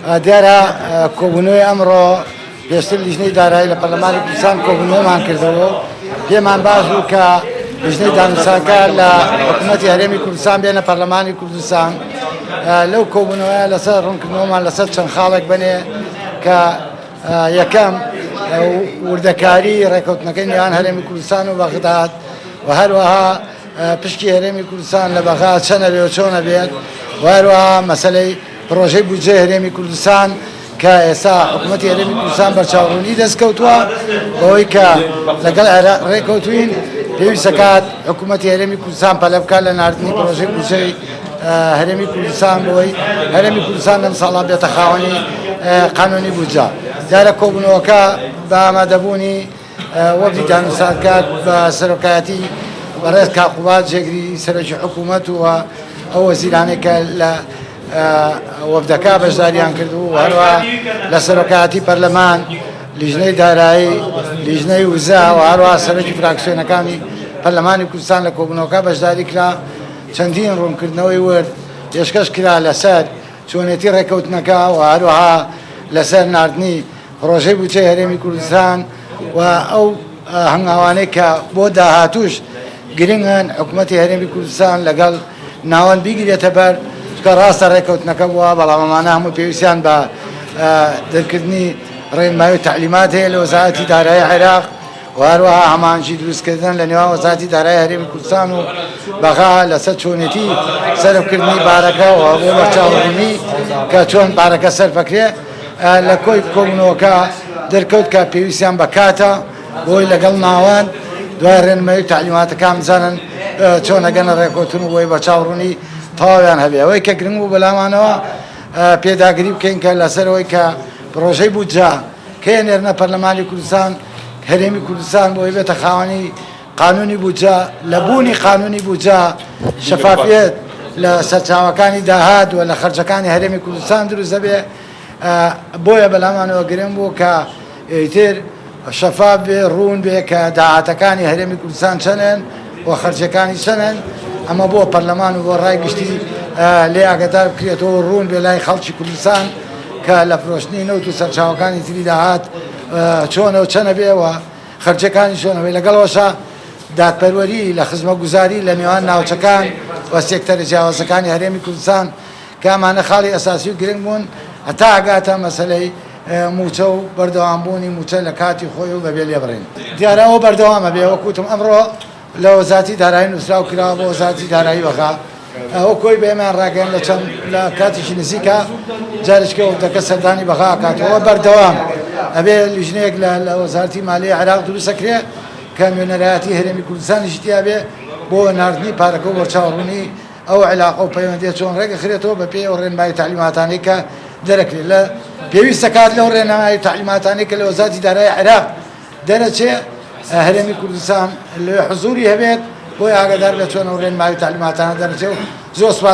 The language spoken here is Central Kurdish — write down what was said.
دیارە کۆبوونەوەی ئەمڕۆ پێشتر لیژنەی دارایی لە پەرلەمانی کوردستان کۆبوونەوەمان کردەوە و پێمان باش بوو کە لیژنەی دانوسانکار لە حکوومەتی هەرێمی کوردستان بێنە پەرلەمانی کوردستان لەو کۆبوونەوەیە لەسەر ڕوونکردنەوەمان لەسەر چەند خاڵێک بنێ کە یەکەم وردەکاری ڕێکەوتنەکەی نێوان هەرێمی کوردستان و بەغداد و هەروەها پشکی هەرێمی کوردستان لە بەغا چەنە بێ و چۆنە بێت و هەروەها مەسەلەی پڕۆژەی بودجەی هەرێمی کوردستان کە ئێستا حکوومەتی هەرێمی کوردستان بەرچاوڕوونی دەستکەوتووە بەوەی کە لەگەڵ عێراق ڕێککەوتوین پێویستەکات حکوومەتی هەرێمی کوردستان پەلە بکات لە ناردنی پڕۆژەی بودجەی هەرێمی کوردستان بۆی هەرێمی کوردستان لەم ساڵا بێتە خاوەنی قانونی بودجە. دیارە کۆبوونەوەکە بە ئامادەبوونی وەفدی دانوستانکار بە سەرۆکایەتی بەڕێز کاک قوباد جێگری سەرۆکی حکوومەت و ئەو وەزیرانەی کە لە وەفدەکە بەشداریان کرد و هەروە لە سەرۆکایەتی پەرلەمان لیژنەی دارایی لیژنەی وزە و هەروە سەرۆکی فراکسیۆنەکانی پەرلەمانی کوردستان لە کۆبوونەوەکە بەشداری کرا چەندین ڕوونکردنەوەی ورد پێشکەش کرا لەسەر چۆنێتی ڕێککەوتنەکە و هەروەها لەسەر ناردنی پڕۆژەی بودجەی هەرێمی کوردستان و ئەو هەنگاوانەی کە بۆ داهاتووش گرنگن حکوومەتی هەرێمی کوردستان لەگەڵ ناوەند بیگرێتە بەر چونکە ڕاستە ڕێککەوتنەکە بووە بەڵام ئەمانە هەموو پێویستیان بە دەرکردنی ڕێنمایی و تەعلیمات هەیە لە وەزارەتی دارایی عێراق و هەروەها هەماهەنگی دروستکردن لە نێوان وەزارەتی دارایی هەرێمی کوردستان و بەغا لەسەر چۆنێتی سەرفکردنی بارەکە و بۆ بەرچاوڕوونی کە چۆن بارەکە سەرفەکرێ لە کۆی کۆبوونەوەکە دەرکەوت کە پێویستیان بە کاتە بۆی لەگەڵ ناوەند دوای ڕێنمایی و تەعلیماتەکان بزانن چۆن ئەگەنە ڕێککەوتن و بۆی بەرچاوڕوونی تەواویان هەبێ ئەوەی کە گرنگ بوو بەلامانەوە پێداگری بکەین کە لەسەر ئەوەی کە پڕۆژەی بودجە کەی ئەنێرنە پەرلەمانی کوردستان هەرێمی کوردستان بۆی بێتە خاوەنی قانونی بودجە لە بوونی قانونی بودجە شەفافیەت لە سەرچاوەکانی داهات و لە خەرجەکانی هەرێمی کوردستان دروست دەبێ بۆیە بەلامانەوە گرنگ بوو کە ئیتر شەفاف بێ ڕوون بێ کە داهاتەکانی هەرێمی کوردستان چەنن و خەرجەکانی چەنن ئەمە بۆ پەرلەمان و بۆ ڕای گشتی لێ ئاگادار بکرێتەوە ڕوون بێ لای خەڵکی کوردستان کە لە فرۆشتنی نەوت و سەرچاوەکانی تری داهات چۆنە و چەنە بێ و خەرجەکانی چۆنە بێ لەگەڵەوەشا دادپەروەری لە خزمەتگوزاری لە نێوان ناوچەکان و سێکتەرە جیاوازەکانی هەرێمی کوردستان کە ئەمانە خاڵی ئەساسی و گرنگ بوون هەتا ئەگاتە مەسەلەی مووچە و بەردەوامبوونی مووچە لە کاتی خۆی و بەبێ لێبڕین. دیارە ئەوە بەردەوام ئەبێ وەک وتم ئەمڕۆ لە وەزارەتی دارایی نووسراو کراوە بۆ وەزارەتی دارایی بەغا ئەوە کۆی بە ئێمەیان ڕاگەیاند لە چەند لە کاتێکی نزیکە جارێکە وەفدەکە سەردانی بەغا ئەکاتەوە بەردەوام ئەبێ لیژنەیەک لە لە وەزارەتی مالیەی عێراق دروست ئەکرێ کە نوێنەرایەتی هەرێمی کوردستانیشی تیا بێ بۆ ناردنی پارەکە و بەرچاوڕوونی ئەو عیلاقە و پەیوەندیە چۆن ڕێکەخرێتەوە بە پێی ئەو ڕێنمایی و تەعلیماتانەی کە دەرەکرێت لە پێویستە کات لەو ڕێنمایی و تەعلیماتانەی کە لە وەزارەتی دارایی عێراق دەرەچێ هەرێمی کوردستان لەوێ حزوری هەبێت بۆی ئاگادار بێت چۆن ئەو ڕێنمایی و تەعلیماتانە دەرەچێ و زۆر سوپاس.